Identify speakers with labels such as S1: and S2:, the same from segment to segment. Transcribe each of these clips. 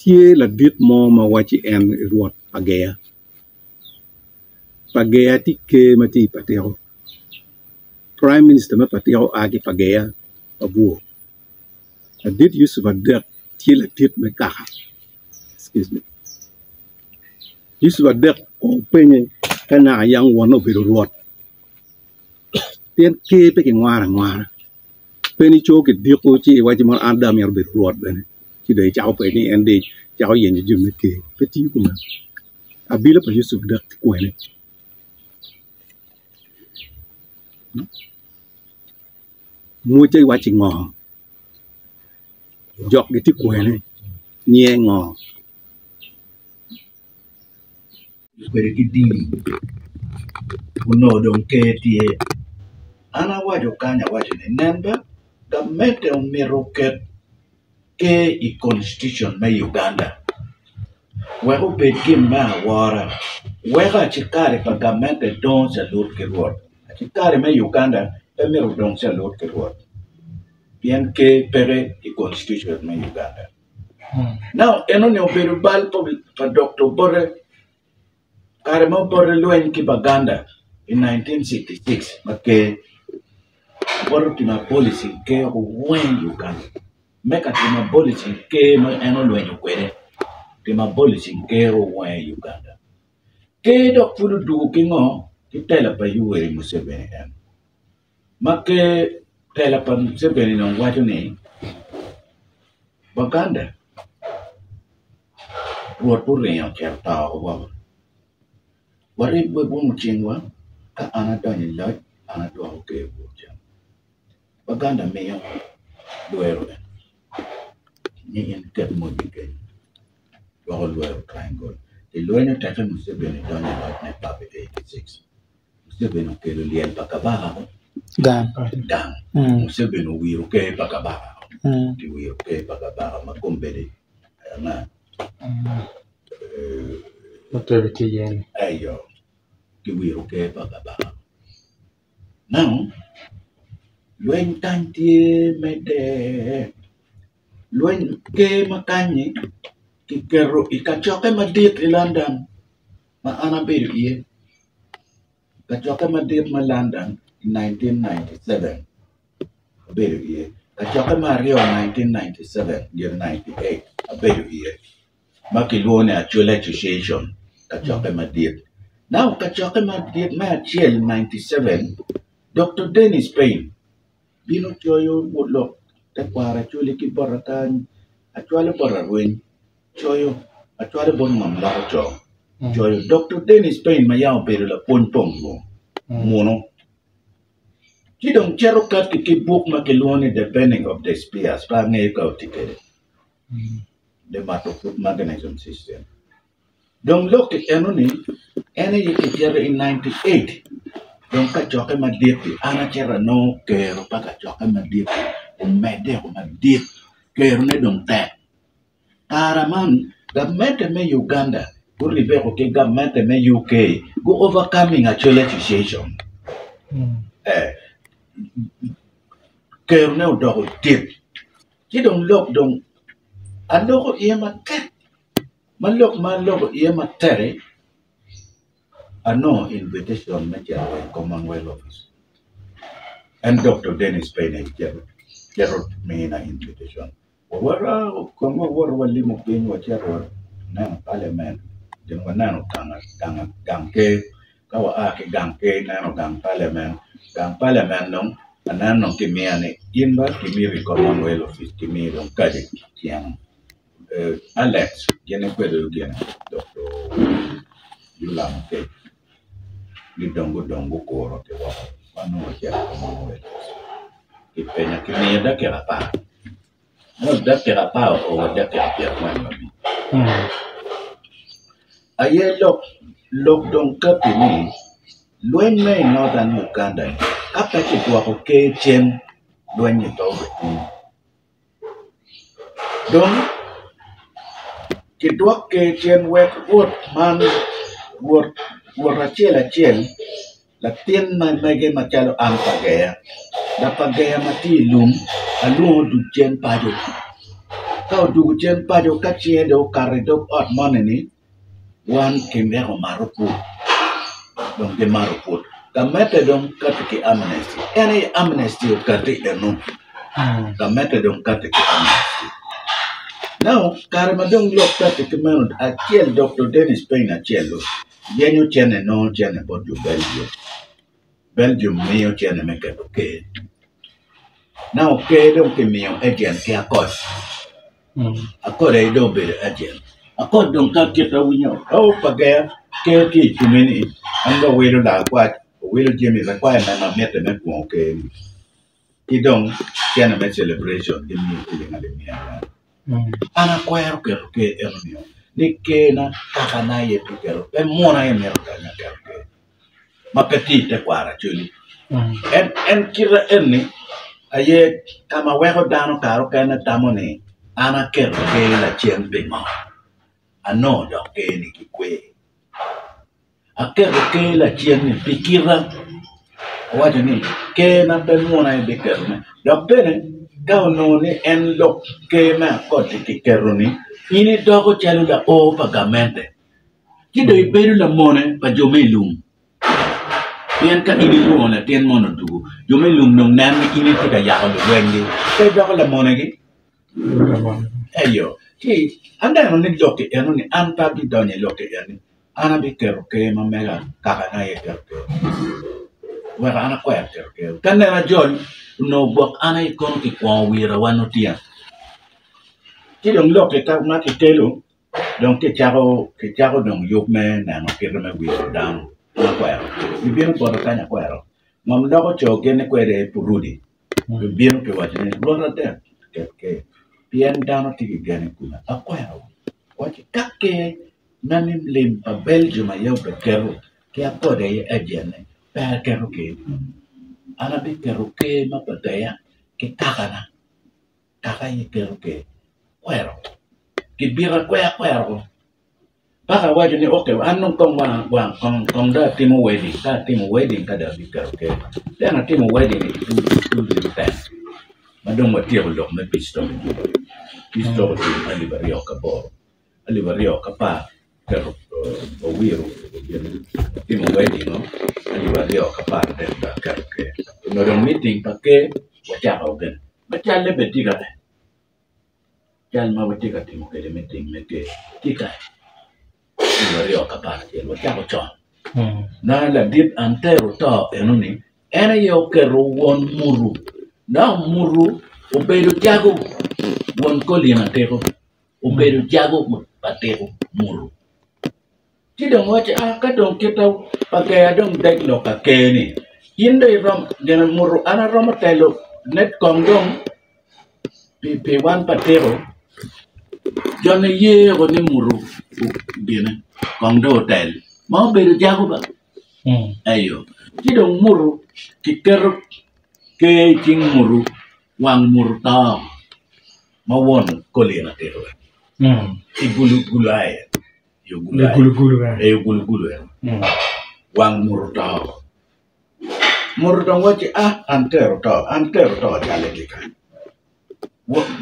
S1: Tye ladit mo ma wacci en rwot pa geya, pa geya tye ker ma tye i patiko praim minista me patiko oa ki pa geya pa bur ladit Yucup Adek tye ladit me kaka Yucup Adek openye ka naka yang wonne obedo rwot pien ker pe kingwaro angwara. Pe ni co kidiko ci iwaci mono an dong amito bedo rwot bene ci dong icako penyo ni en dong icako yenyo jami me ker pe tiyo kumeno. Abila pa Yucup dok tye kwene? Mwocce iwaci ngo? Jok gitye kwene? Nyinge ngo?
S2: Kwede ki dini onongo dong ker tye an awaco kany awaco ni nen ba gamente omyero oket ker i constitution me Uganda wek obed gin me awora weko acikari pa gamente dongo calut ki rwot acikari me Uganda pe myero odong calut ki rwot pien ker peke i constitution me Uganda. Now enoni obedo bal pa Doktor Obote kare ma Obote lweny ki Baganda i 1966 ma ker Obote otimo abolishing ker weng i Uganda me ka timo abolishing ker ma en olwenyo kwede otimo abolishing ker weng i Uganda ker dok pud odwogo ki ngo ki tela pa Yoweri Museveni en Ma ker tela pa Museveni dong waco ni Baganda Rwot guringo ocito oto woko waribbe wunu cingwa ka an adonyo i loc an adwoko ker bot cen Baganda miyo lwero eni ni in iket mony kenyo dwoko lwero triangle gilwenyo teke Museveni donyo i loc me 86. Museveni okelo lyel pa kabaka gang Museveni owiro ker pa kabaka kiwiro ker pa kabaka ma kombeddi anga eyo kiwiro ker pa kabaka now lweny kany tye medde lweny ker ma kany-nyi kiketo i kacokke madit i London. ma an abedo iye kacokke madit me London i 1997 abedo iye, kacokke me aryo 1997 gin 98 abedo iye ma kilwongo ni Acholi Association kacokke madit. Now kacokke madit me acel 97 Dokta Dennis Payne bino coyo lok tekwaro Acholi ki bota kany acwalo bot arweny coyo acwalo bot ngom loko co coyo Dokta Dennis Payne ma yam obedo lapwony pong lwong munu ci dong cito katti ki buk ma kilwongo ni The Burning of the Spears pe angeyo ka otye kwede The Mato Food Mechanism System dong lok eno-ni en aye kicito i 98 dong kacokke madit-ti an acito anongo kero pa kacokke madit-ti omedde madit kerone dong tek. Kare man, gamente me Uganda guribbe ki gamente me UK gu overcoming Acholi Association kerone odoko dit ci dong lok dong aloko iye matek ma lok ma aloko iye matek-ki anongo invitation me cito wa i Commonwealth Office en Dokta Dennis Payne aye cito mina invitation. Wawoto kong wawoto walimo piny wacito waneno paliament dong waneno gang ker ka waa ki gang ker ineno gang paliament gang paliament dong aneno dong kimiya ni in ba kimiti i commonwealth office kimiyi dong kadi tyen Alex gin kwede gin Dokto Yulama Oketch ni dong gudong guguro ki woko ma nongo ocito i Commonwealth kipenya kimiyo dakika apar nongo dakika apar oo wa dakika pyerangwen ma abic aye lok lok dong kati ni lweny me i Northern Uganda ni ka pe kidwoko ker cen lweny-nyi pe obitum. Dong kidwok ker cen wek rwot man rwot acel acel latin ma mege macalo an pa geya lapa geya ma tye i lum alwongo dul cen paco. Ka odwogo cen paco ka cinge dong okato i dog ot moni-ni, wan kimito mato pwod, dong gimato pwod. Gamete dong kati ki amnesty, en aye amnesty okati eno, gamete dong kati ki amnesty. Now kare ma dong lok kati ki meno acel Dokto Dennis Payne acel-lu yenyo cene nongo cene bot jo Belgium. Belgium miyo cene me keto ker. Now ker dong kimiyo agent ki Akot. Akot aye dong obedo agent. Akot dong ka kit awinyo oh pa ger ker tye i cunge ni en dong owilo lakwac owilo jami requirement ma mitte me kwongo ker ni ki dong cene me celebration gimiyo ciling alip miya angwen. An akwero keto ker eno nio ni ker na kakana aye biketo pe munu aye mito donyo aketo ker. ma pe tye i tekwaro Acholi. En kite eni aye ka ma weko dano kare okene tamo ni an aketo ker lacen pingo anongo dok ker-ni ki kwer. Aketo ker lacen-ni pi kita awaco ni ker-na pe munu aye biketone dok bene ka onongo ni en lok ker me akot-ti kiketo-ni in idoko calo laor pa gamente. Ci dong ibedo lamone pa jo me i lum. Pien ka in ilwongo latin moni odwogo, jo me lum dong neno ni in itye ka yako lulwenygi, pe idoko lamonegi? Eyo, ci aneno ni lok-ki eno-ni an pe abidonyo i lok-ki eni, an abiketo ker ma mega kakana aye keto ker, wek an akwer keto ker. Ka neno ajol, onongo gwok an aye kono kikwongo wira wan otyeno. Ci dong lok-ki ka ma kikelo Dong kicako dong yub me neno kite me wiro dano ma akwero. Gibino bota kany akwero, ngom loko co gin kwede purudi gibino giwaco ni Rwot adek ket ker pien dano tye ki gen i koma. Akwero waci ka ker ma ni lim pa Belgium aye obiketo ki akode aye agent-ne pe aketo ker an abiketo ker ma pa deya ki kakana. Kaka aye keto ker kwero kibito akweya kwero paka awaco ni ok an dong kong wang kong dong atimo wedding ka atimo wedding ka dong abiketo ker then atimo wedding i 2010 ma dong watyeko lok me peace talk peace talk otum alip aryo ki aboro alip aryo ki apar keto owiro atimo wedding alip aryo ki apar adek dong aketo ker onongo dong meeting pa ker wacako bene. Ma calle bene tye kany, cal ma watye ka timo kwede me tim me ker tye kany alip aryo ki aparacel wacako con ma ladit Antero oto enoni en aye oketo won mutu dok mutu obedo jago won Colin Atiko obedo jago pa Atiko mutu. Ci dong wacci, A ka dong kita pa ger dong deg lok ka ker-ni, in dong iromo gin muto an aromo telo ne kong dong pi wan pa tiko, jo-ni yeko ni muto gine kong dong otel ma obedo jago ba eyo ci dong muto kiketo ker i cing muto wang muto to ma won Colin atito i gulu aye. I ogulugulu eno wang muto oto muto dong wacci a an tero oto an tero oto cale ki kany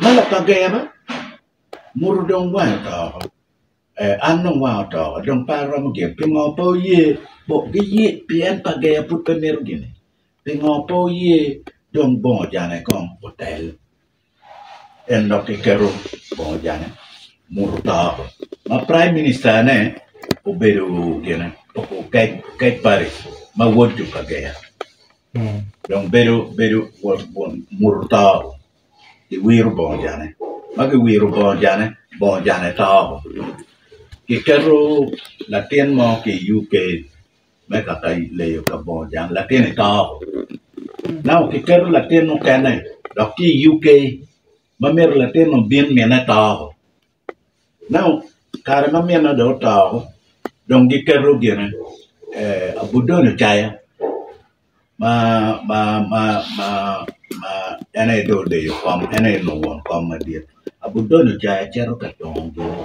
S2: ma lapager ba muto dong wange oto oko an dong wanga oto oko dong pe aromo gin pingo pe wuye giye pien pager pud pe mito gini pingo pe wuye dong bongo jane kong otel. En dok kiketo bongo jane muto to ma prime minister ne obedo gine Okec Paris ma wod jo pa Ger dong bedo bedo muto to kiwiro bongo jane ma kiwiro bongo jane bongo jane to kiketo latin mo ki i UK me kaka leyo ka bongo jang latin-ni to now kiketo latin mukene dok tye i UK ma myero latin obin minne to now kare ma minne dong oto dong giketo gine Abudon Ocaya ma en aye dong oleyo kom en aye onongo won kom madit Abudon Ocaya cito ka tongo gine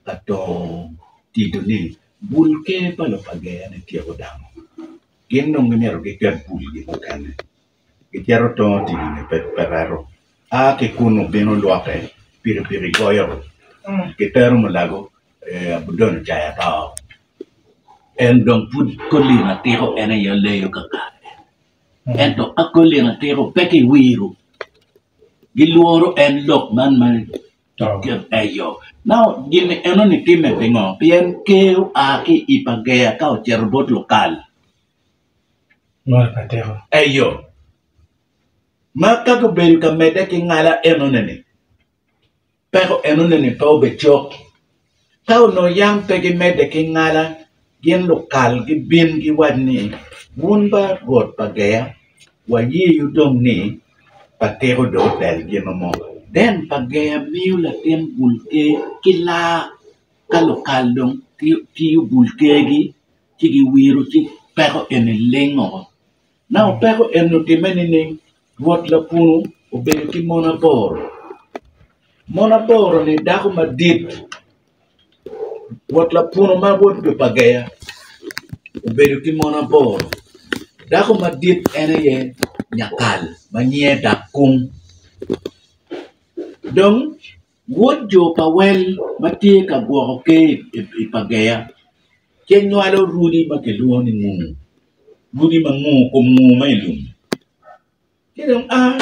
S2: ka tongo tito ni Bul ker pa lupager-ni tyeko dano. Gin dong gimito giket bulgi mukene. Gicito tongo tidi-ni pe reto. A ki kunnu bino lwokke. pikipiki goyo kitero mulago Abudon ocaya to. En dong pud Colin Atiko en aye oleyo kakare. Ento ka Colin Atiko pe kiwiro, gilworo en lok man ma eyo. Now gin enoni timme pingo? Pien ker oa ki i pa ger ka ocito bot lukal. Eyo. Ma ka gubedo ka medde ki ngala enoni-ni, Peko enoni pe obecok. Ka onongo yam pe gimedde ki ngala, gin lukal gibin giwac ni, 'Wun ba rwot pa geya, wayewu dong ni patiko dong otel gin mo. Den pa geya miyo latin bul ker ki laa. Ka lukal dong tiyo bul kergi ci giwiro ci peko eni ling woko. Naka peko eni otimme nining? Rwot lapunu obedo ki mon aboro, mon aboro-ni dako madit Rwot lapunu ma wod jo pa geya obedo ki mon aboro dako madit en aye nyakal ma nyinge dak kung dong wod jo pa wel ma tye ka gwoko ker i pa geya ci nywalo rudi ma kilwongo ni ngur rudi ma ngur kom ngur ma i lum. Ci dong a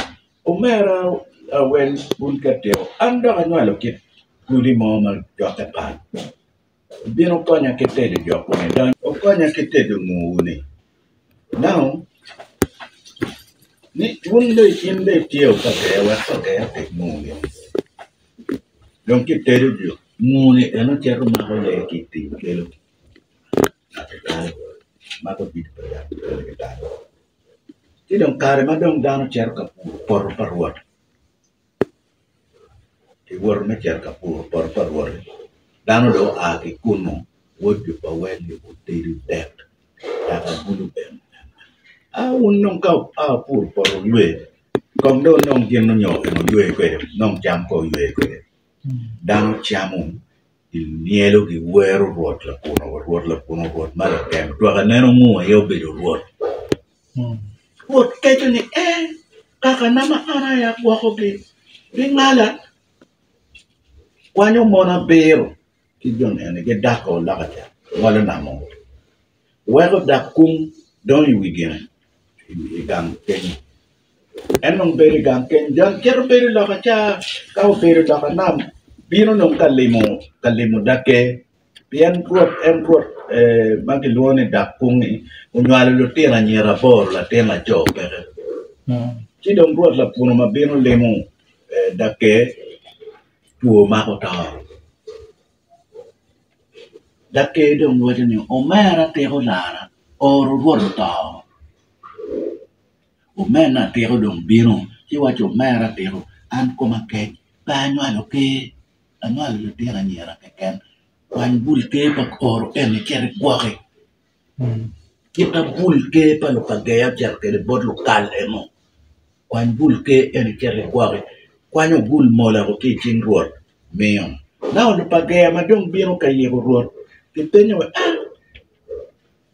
S2: omera awel bul ka tiko an dok anywalo kit gudi mo ma jokke pat obino okonya ki tedo jok-ni dong okonya ki tedo nguu-ni now ni wun dong in dong itye ka ger wek oger oted nguu-ni dong ki tedo nguu-ni eno cito mako lee ki i tim kelo Ci dong kare ma dong dano cito ka puro poto pa Rwot, giwoto me cito ka puro poto pa Rwot, dano dong oa ki kunnu wod jo pa wel-li otedo dek dok agulu bene a wun dong ka wua wupuro poto wuywe kong dong wunong gin nyo wuywe kwede wunong cam kong wuywe kwede dano camo. Gimyelo giwero Rwot lakuno, Rwot lakuno, Rwot ma latem. Twak aneno ngu aye obedo Rwot. Rwot keco ni, Ee, kakana ma an aye agwokogi gingala, kwanyo mon abiro ki jo eni gidako loka ca, ngolo namo, weko dak kung dong i wi gine, i gang kenyo. En dong bedo i gang keny dong cito bedo loka ca ka obedo loka nam bino dong ka limo ka limo daker pien rwot en rwot ma kilwongo ni dak kung-ngi onywalo lutino anyira aboro latin laco peke ci dong rwot lapunu ma bino limo daker two mako to daker dong waco ni omera tiko lara oro rwot oto. Omena atiko dong bino ci waco omera atiko an koma kec pe anywalo ker anywalo lutino anyira keken kwany bul ker pa oro eni icit igwoki kit ma bul ker pa lupageya ocito kwede bot lukal eno kwany bul ker eni icit igwoki kwanyo bul mola ki i cing Rwot miyo naka lupageya ma dong bino ka yiko Rwot gipenyo wa aa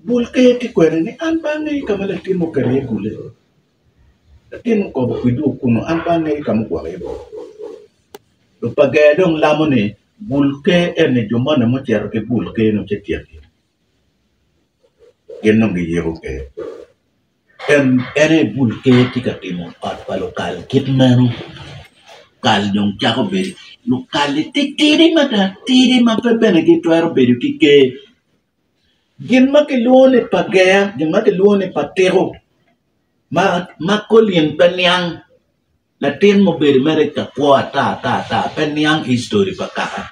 S2: Bul ker tye kwene ni an pe angeyo ka ma latin oketo iye bule, latin okobo kwedwu kunu an pe angeyo ka ma ogwoko iye bule. Lupager dong lamo ni bul ker eni jo moni mucito ki bul ker ni ci tyekgi gin dong giyiko ker. En aye bul ker tye ka timo ot pa lukal kit meno kal dong cako bedo lukal-li titidi mada tidi ma pe bene gitwero bedo ki ker. Gin ma kilwongo ni pa ger, gin ma kilwongo ni pa tiko ma Colin pe niang latin mubedo mere ka kwo ata ata ata pe niang history pa kaka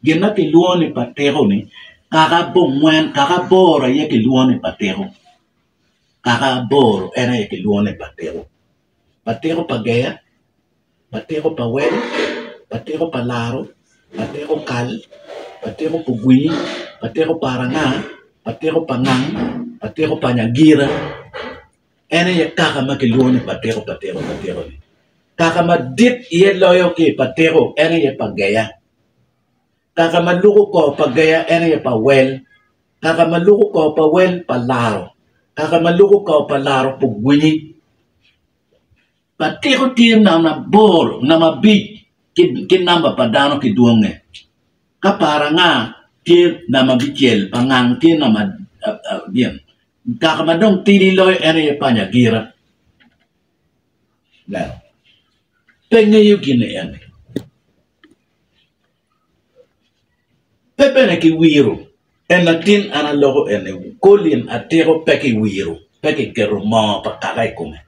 S2: gin ma kilwongo ni pa tiko-ni kaka abongwen kaka aboro aye kilwongo ni pa tiko kaka aboro en aye kilwongo ni pa tiko, pa tiko pa ger. Patiko pa wel, patiko pa laro, patiko kal, patiko pa ogwinyi, patiko pa aranga, patiko pa ngang, patiko pa nyagira en aye kaka ma kilwongo ni patiko patiko patiko-ni kaka madit iye loyo ki i patiko en aye pa geya kaka ma luko kor pa geya en aye pa wel kaka ma luko kor pa wel pa laro kaka ma luko kor pa laro pa ogwinyi. Patiko tye namba aboro, namba abic. Ki namba pa dano ki dwonge. Ka par anga tye namba abicel, pa ngang tye namba gin. Kaka ma dong tidi loyo en aye pa nyagira. Ineno? Pe ngeyo gin ni eni. Pe bene kiwiro en latin an aloko eni Colin atiko pe kiwiro pe kiketo moo pa kaka i kome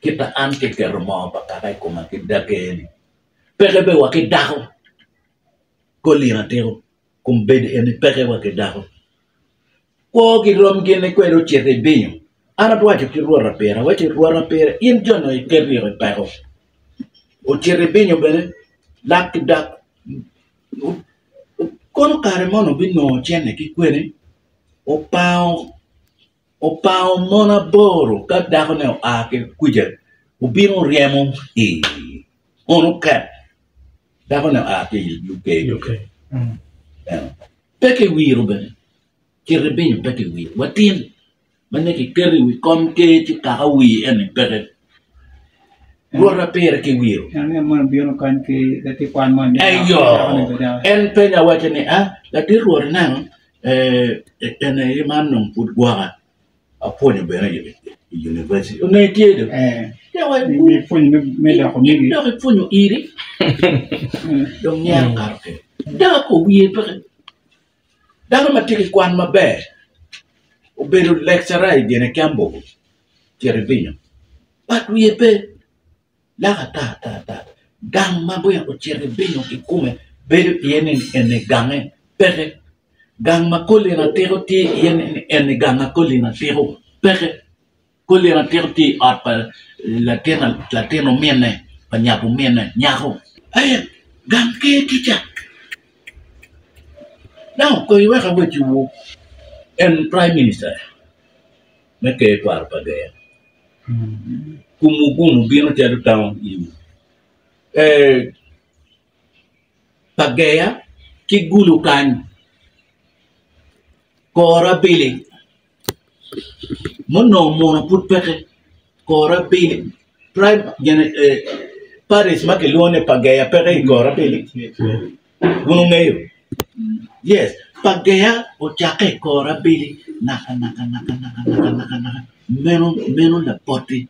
S2: kit ma an kiketo moo pa kaka i koma ki daker-ni peke bene wa ki dako Colin atiko kombeddi eni peke wa ki dako kwo ki rom gin kwede ocito i binyo an awaco ki Rwot Apire awaci Rwot Apire in jo nongo iketo i peko ocito i binyo bene lak ki dak kono kare mono binongo cente ki kwene opango opango mon aboro ka dakone oa ki kuca obino oryemo kun oket dakone oa ki i UK pe kiwiro bene cito ibinyo pe kiwiro watin ma nongo kiketo i wi kom ker ci kaka wir eni peke rwota pire kiwiro eyo en penyo awaco ni a latin rwot ineno eni aye man dong pud gwoka apwonyo bene i university onongo itye do dok ipwonyo iri dong nyero kato kede dako wiye peke Dano ma tye ki kwan maber obedo lecturer i gine Kyambogo cito ibinyo but wiye pe lak ata ata ata gang ma bene ocito ibinyo kikome bedo iye ni eni gange peke gang ma Colin Atiko tye iye ni eni gang ma Colin Atiko peke. Colin atiko tye i ot pa latin ominne pa nyako ominne nyako ee gang ker tye ca now kong iwek awacciwu en prime minister me ker twaro pa ger kumu gumu bino calo town iwu ee pa ger ki gulu kany kor abili. Munongo muno pud peke kor abili paric ma kilwongo ni Pageya peke i kor abili wun wungeyo yes Pageya ocakke i kor abili naka naka naka naka meno meno lapoti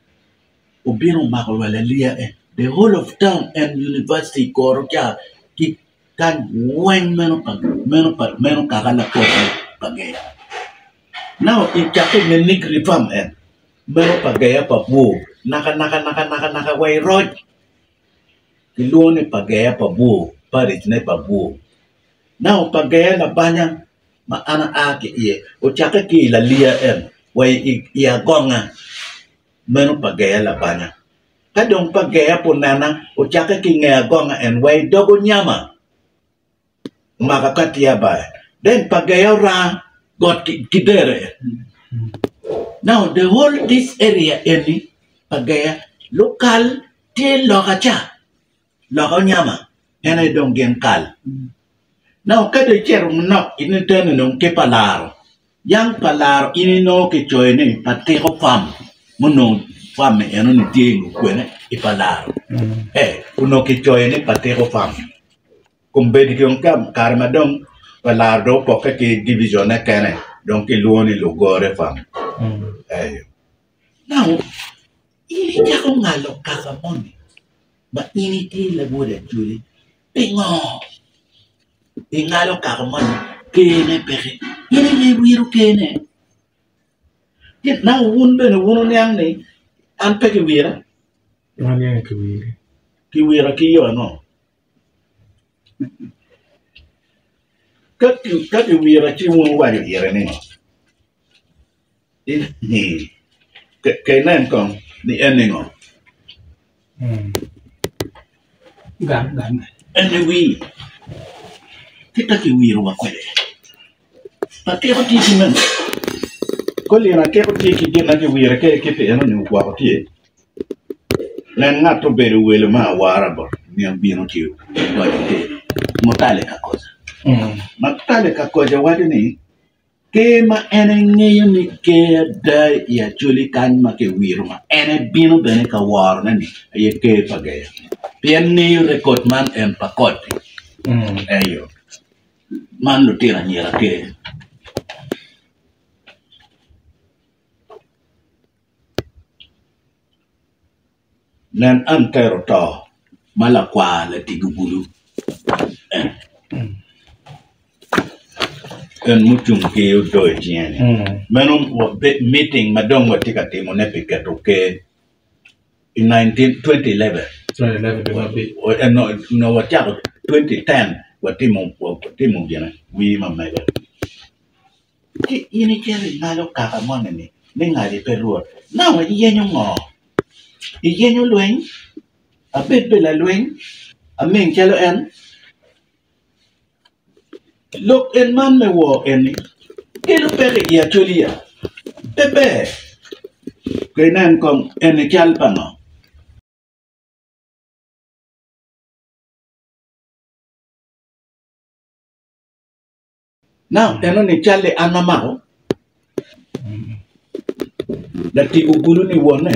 S2: obino omako wa laliya en the whole of town and university i kor ca ki Kany weng meno pa meno pa meno kaka lapoti pa geya. Now i cakke i nge Nigri farm en meno pa geya pa bwo naka naka naka naka naka wa i roc kilwongo ni pa geya pa bwo paric ne pa bwo. Now pa geya labanya ma an aa ki iye ocakke ki i laliya en wa i agonga meno pa geya labanya. Ka dong pa geya pe onena, ocakke ki i nge agonga en wa i dog onyama, omaka ka tye abaya. Then pa geya oranga got ki dere en. Now the whole this area eni pa geya lukal tye loka ca, loka onyama en aye dong gin kal. Now ka dong icito manok ineno dong ki pa laro. Yang pa laro in inongo kicoyo ni pa tiko fam munongo fam enoni tye i kwene i pa laro ee onongo kicoyo ni pa tiko fam kombeddi dong kare ma dong pa laro dong opokke ki division ne kene dong kilwongo ni lugore fam ee now in icako ngalo kaka moni ma in itye lawod Acholi pingo? Ingalo kaka moni ker-ne peke in aye iwiro ker-ne now wun bene wun wuniang ni an pe kiwira kiwira ki yo ango ka kiwira ci wun wuwaco ire ni ngo Inen kong ni en ningo? En ni wir kit ma kiwirowa kwede. Atiko tye ki meno. Koli en atiko tye ki gin ma kiwire kwede kit eno-ni ogwoko tye. Nen ngat obedo welo me awara bot ni obino ci odonyo tye Mutale Kakoza. Mutale Kakoza waco ni Ker ma en engeyo ni ker ada i Acholi kany ma kiwiro ma en ebino bene ka worone-ni aye ker pa Geya. Pien ngeyo rekod man en pa kot-ti. Eyo. Man lutino anyira ker. Nen antero to ma lakwar latigo bulu en en mucung ki odoo i cinge ni meno meeting ma dong watye ka timone pi keto ker i 2011 onongo wacako 2010 watimo gine wir ma mege. Ci in icito ingalo kaka moni-ni ni ngadi pe Rwot. Now iyenyo ngo? Iyenyo lweny? Abed be lalweny? Aming calo en? Lok en man me wor eni kelo peko i Acholi ya? Pe ber. Kong inen kong eni cal pa ngo? Now enoni cal-li an amako latigo gulu ni wonne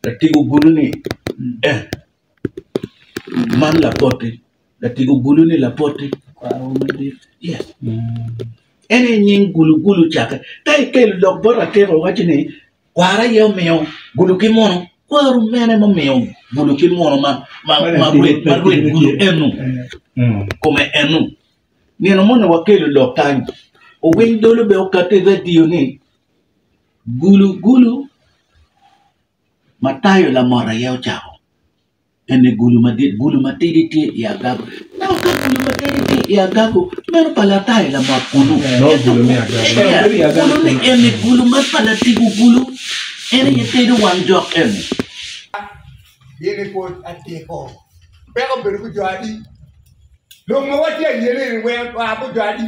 S2: latigo gulu ni eh man lapoti latigo gulu ni lapoti yes en aye nying gulu gulu cake ka ikelo lok bot atika iwaco ni Kwara aye omiyo gudo ki muno. Kwaru mene mumiyo gudo ki muno ma rwed gudo eno, kome eno. Nino moni wakelo lok kany, owiny dolo bene okati i redio ni gulu gulu Matayo lamot aye ocako. Eni gulu madit, gulu matidi tye i agago. Naka ka gulu matidi tye i agago, meno pa latayo lamot kunu. Gulu ni eni gulu ma pa latigo gulu, en aye tedo wang jok eni.
S3: Gin pwod atiko. Peko obedo ki jo adi? Lok ma watye aye ni weng oa bot jo adi?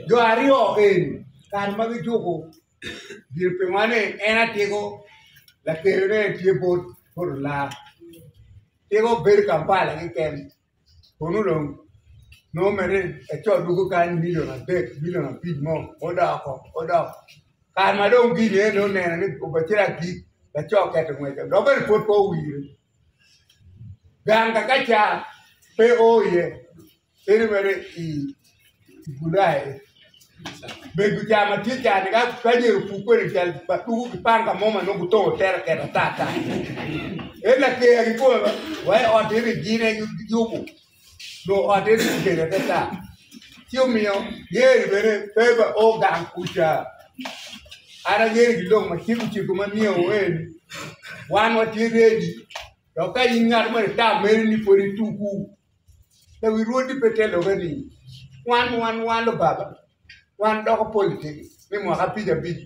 S3: Jo aryo eni kare ma gijuko Gin pingo ni en atiko lakelone tye bot olaa tiko bedo Kampala keken kunu dong nongo mere eco dwogo kany milion adek milion abic mo odoko odok kare ma dong gini eni oneno ni obacalo agik laco oketo ngwece dok bene pwod pe owire gang kakaca pe o iye. Bedo mere i Bulaya mego ca ma tye ca-ni ka myero opuk kwede cal tuko ki panga mo ma nongo gutongo tere keto atata en laker kikome wa i ot eni gin aye giyubo nongo ot eni gubedo atata ci omiyo yeri bene pe ba o gang kuca an angeyo ki lok ma cik ociko ma myero eni wan watye redi dok ka in ngat mo itam meri ni pwod ituku Lawi rwodi pe te lokke ni, Wan, wan, wan lubaba, wan doko politik me mwaka abic abic.